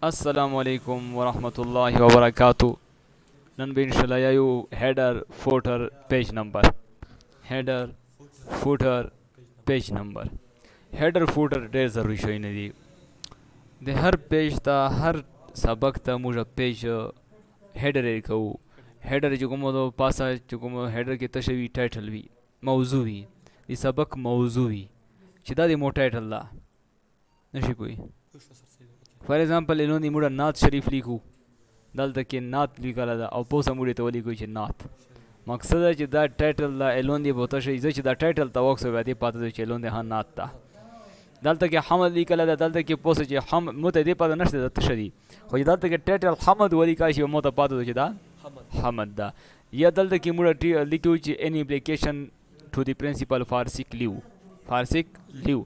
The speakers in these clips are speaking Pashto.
السلام علیکم ورحمت الله وبرکاتو. نن به ان شاء الله یو هډر فوټر پیج نمبر، هډر فوټر پیج نمبر. هډر فوټر ډېر ضروري شی نه دی. د هر پیج ته، هر سبق ته موږ پیج هډر یې کوو. هډر چې کوم د پاسه چې کوم هډر کې تشه وي، ټایټل وي، موضوع وي، د سبق موضوع وي چې دا د مو ټایټل ده. نشي کوی. فار ایگزامپل الون دی موږ نعت شریف لیکو، دلته کې نعت لیکل ده او پوسه موږ ته ولیکو چې نعت. مقصد چې دا ټایټل دا الون دی بوته شي، چې دا ټایټل ته وکسو بیا دې پاته چې الون دی ها نعت ده. دلته کې حمد لیکل ده، دلته کې پوسه چې حم مو ته دې پاته نشته د تشه دي، خو چې دلته کې ټایټل حمد ولیکل شي مو ته پاته چې دا حمد ده. یا دلته کې موږ لیکو چې ان اپلیکیشن ټو دی پرنسپل فار سیک لیو، فار سیک لیو.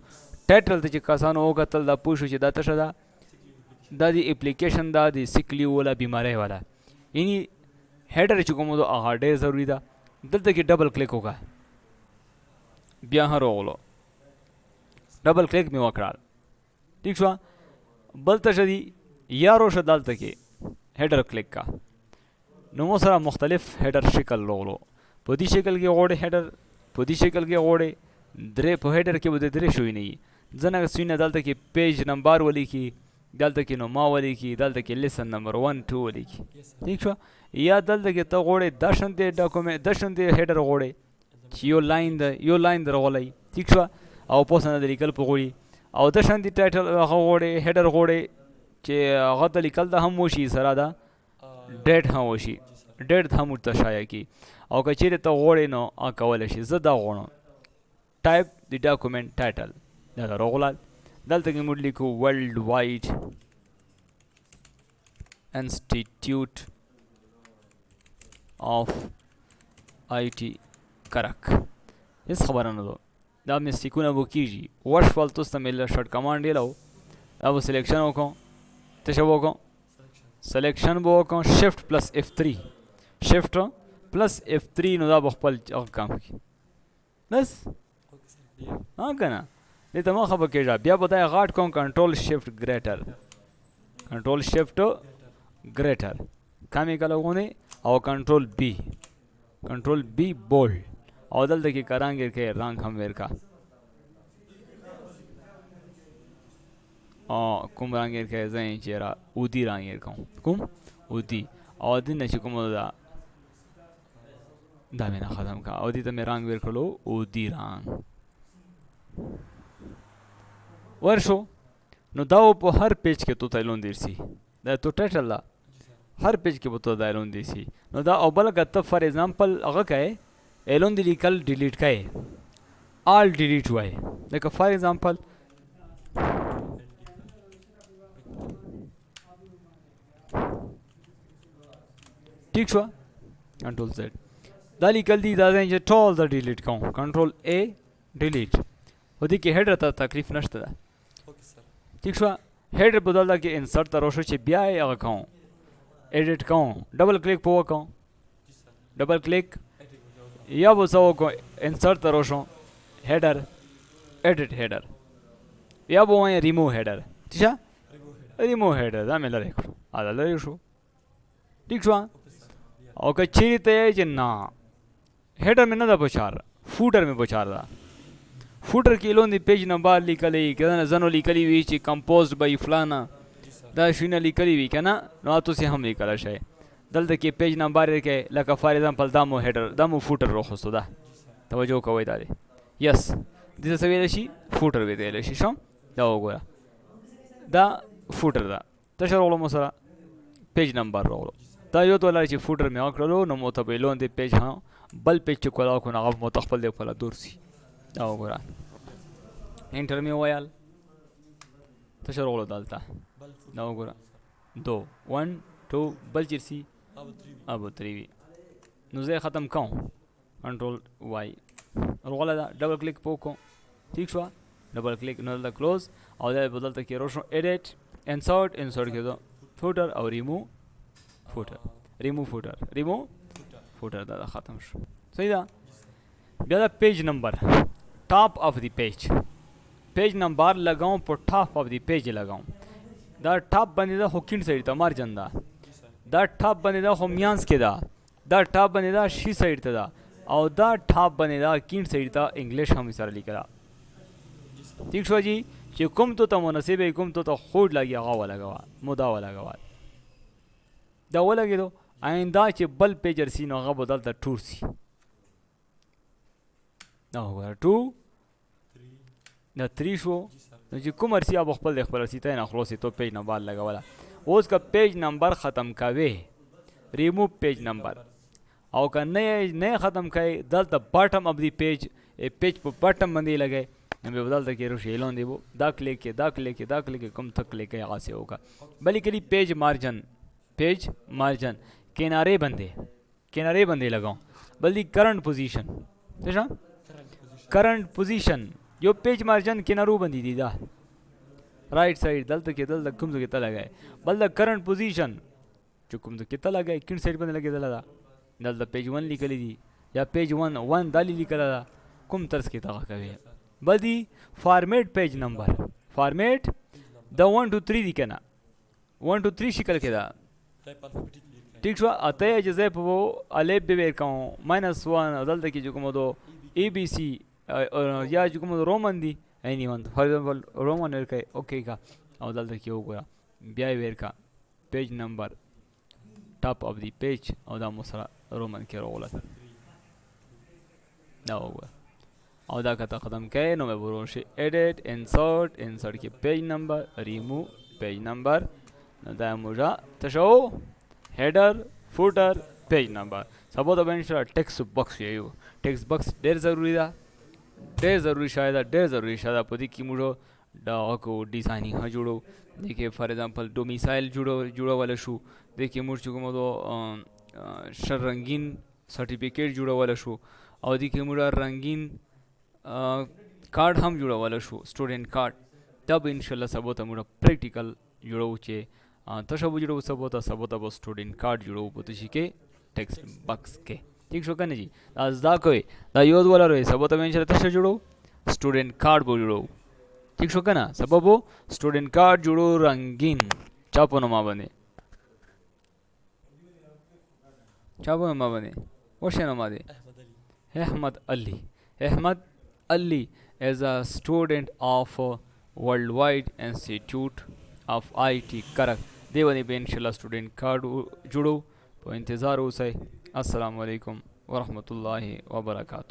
ټایټل ته چې کسانو وکتل دا پوه شو چې دا تشه ده، دا دی اپلیکیشن دا دی سیک لیو والا بیماری والا. یعنی هډر چې کوم ده هغه ډېر ضروري ده. دلته کې ډبل کلیک وکړه، بیا هم راغلو، ډبل کلیک مې وکړه، ټیک شو. بل ته دی یا روشه دلته کې هډر کلیک کا، نو مو سره مختلف هډر شکل راغلو. په دې شکل کې غوړې هډر، په دې شکل کې غوړې درې، په هډر کې به د درې شوي نه وي. ځنه سوینه دلته کې پیج نمبر ولیکي، دلته کې نو ما ولیکي، دلته کې لیسن نمبر 1 2 ولیکي، ټیک شو. یا دلته کې ته غوړې دا شانتې ډاکومنټ، دا شانتې هډر غوړې چې یو لاین ده، یو لاین درغلی، ټیک شو، او پوسنه د لیکل په غوړي، او د شانتې ټایټل هغه غوړې هډر غوړې چې هغه ته لیکل د هم وشي، سره ده ډیټ هم وشي، ډیټ هم ورته شایع کی. او که چیرې ته غوړې نو هغه کولی شي. زه دا غواړم ټایپ د ډاکومنټ ټایټل دا راغلل. دلته کې موږ لیکو ورلډ وایډ انسټیټیوټ آف آی ټي کرک. هیڅ خبره نه ده، دا مسټیکونه به کیږي. وشول تاسو ته مې له شارټ کمانډ یې لو، دا به سلیکشن وکړم، څه شی وکړم؟ سلیکشن به وکړم، شفټ پلس اف 3، شفټ پلس اف 3، نو دا به خپل هغه کام کړي بس. ها که نه دې ته مه خفه کېږه. بیا به دا غاټ کوم، کنټرول شفټ ګریټر، کنټرول شفټ ګریټر کمې کله غونې، او کنټرول بي، کنټرول بي بولډ، او دلته کې که رنګ یې کې رنګ هم ورکا، او کوم رنګ یې کې زه یې چې را اودي رنګ یې کوم، کوم اودي، او دې نه چې کوم دا دا مې نه ختم کا، او دې ته مې رنګ ورکړلو اودي رنګ ورشو. نو دا په هر پیج کې تو ته لون درسي، دا تو ټایټل ده، هر پیج کې به ته دا اعلان دی سي. نو دا او بل که ته فار ایگزامپل هغه کوي اعلان دی لیکل ډیلیټ کوي، آل ډیلیټ وای، لکه فار ایگزامپل ټیک شو، کنټرول زیډ. دا لیکل دي، دا ځای چې ټول دا ډیلیټ کوم، کنټرول ای ډیلیټ. خو دې کې هډر ته تکلیف نشته ده، ټیک شو. هډر په دلته کې انسرټ ته روشو چې بیا یې هغه کوم ایډیټ کوم، ډبل کلیک په وکوم، ډبل کلیک یا به څه وکړو، انسرټ ته روشو، هډر ایډیټ هډر، یا به وایي ریمو هډر، ٹھیک شه، ریمو هډر دا مې لرې کړو، دا لرې شو، ټیک شو. او که چیرې ته یې چې نه هډر مې نه ده پچار، فوټر مې پچار ده. فوټر کې لون دی پیج نمبر لیکلی کنه، زنو لیکلی وی چې کمپوزډ بای فلانا، دا شونه لیکلی وی کنه، نو تاسو هم لیکل شئ. دلته کې پیج نمبر کې لکه فار ایگزامپل دا مو هډر، دا مو فوټر روخستو ده، توجه کوئ دا دی. یس، دې څه ویل شي؟ فوټر ویل شي. شو دا وګوره، دا فوټر ده، تشه راغلو مو سره پیج نمبر راغلو. دا یو ته لاره چې فوټر مې وکړلو، نو مو ته به لون دی پیج ها بل پیج چې کولاو کو، هغه مو ته خپل دی خپل دور سي. دا وګوره، انټر مې ویل، تشه راغلو دلته، دا وګوره 2 1 2 بل چیرسي ابو 3 وي. نو زه ختم کوم، کنټرول وای راغله ده، ډبل کلیک پو کوم، ٹھیک شو، ډبل کلیک، نو دلته کلوز، او دا په دلته کې روشو ایډیټ انسرټ، انسرټ کېدو فوټر او ریمو فوټر، ریمو فوټر، ریمو فوټر، دا ختم شو، صحیح ده. بیا دا پیج نمبر ټاپ اف دی پیج، پیج نمبر لګاؤں په ټاپ اف دی پیج لګاؤں. دا ټاپ باندې ده خو کیڼ سایډ ته مارجن ده، دا ټاپ باندې ده خو میانس کې ده، دا ټاپ باندې ده شي سایډ ته ده، او دا ټاپ باندې ده کیڼ سایډ ته انګلیش هم سره لیکله. ٹھیک شو جی؟ چې کوم تو ته مناسب وي، کوم تو ته خوږ لګي هغه ولګوه. مو دا ولګوه، دا ولګېدو. آینده چې بل پیج رسي نو هغه به دلته ټور سي. دا وګوره 2 دا 3 شو. نو چې کوم رسي هغه خپل د خپل رسي ته نه خلاصې تو پیج نمبر لګوله. اوس که پیج نمبر ختم کوي ریموو پیج نمبر، او که نه ختم کوي دلته باټم اف دی پیج، پیج په باټم باندې لګي، نو به دلته کې روشي اعلان دی، دا کلیک کې، دا کلیک کې، دا کلیک کې، کوم ته کلیک کې هغه سه وکا. بلې کلی پیج مارجن، پیج مارجن کنارے بندے، کنارے بندے لگاؤ. بلدی کرنٹ پوزیشن، څه کرنٹ پوزیشن یو پیج مارجن کنارو بندی دی، دا رائٹ سائیڈ دلته کې، دلته کوم ځای کې ته لګای. بل دا کرنٹ پوزیشن چې کوم ځای کې ته لګای، کیڼ سائیډ باندې لګېدله ده. دلته پیج 1 لیکلی دی یا پیج 1 1 دالی لیکله ده، کوم طرز کې دغه کوي. بل دی فارمیټ پیج نمبر، فارمیټ دا 1 2 3 دی که نه، 1 2 3 شکل کې ده. ټیک شو؟ اته یې چې زه په الف به ورکوم ماینس 1، دلته کې چې کوم دو ای بي سي یا چې کوم رومن دی، اینی ون فار ایگزامپل رومن ورکړئ، اوکې کا. او دلته کې وګوره بیا یې ورکړه پیج نمبر ټاپ اف دی پیج، او دا مو سره رومن کې راغله. دا وګوره. او دا که ته ختم کوې نو به ورور شي ایډیټ انسرټ، انسرټ کې پیج نمبر ریموو پیج نمبر. نو دا موږ څه شو؟ هیډر فوټر پیج نمبر. سبا ته به انشاءالله ټیکسټ باکس یو. ټیکسټ باکس ډېر ضروري ده، ډېر ضروري شی ده، ډېر ضروري شی ده. په دې کې موږ دا کو ډیزاینینګ هم جوړو. دې کې فار ایگزامپل ډومیسایل جوړولی شو. دې کې موږ چې کوم دو ښه رنګین سرټیفیکیټ جوړولی شو، او دې کې موږ رنګین کارډ هم جوړولی شو، سټوډنټ کارډ. دا به انشاءالله سبا ته موږ پریکټیکل جوړو چې څه شی به جوړو سبا ته؟ سبا ته به سټوډنټ کارډ جوړو په څه شي کې؟ ټیکسټ باکس کې. ټیک شو که نه جی؟ دا زده کوئ، دا یاد ولرئ. سبا ته به انشاءالله څه شی جوړو؟ سټوډنټ کارډ به جوړو. ټیک شو که نه؟ سبا به سټوډنټ کارډ جوړو رنګین. چا په نوم باندې؟ چا په نوم باندې؟ وشه نوم دی؟ احمد علي. احمد علي is a student of Worldwide Institute of IT Karak. دی باندې به انشاءالله سټوډنټ کارډ جوړو. په انتظار اوسئ. السلام علیکم ورحمت الله وبرکاته.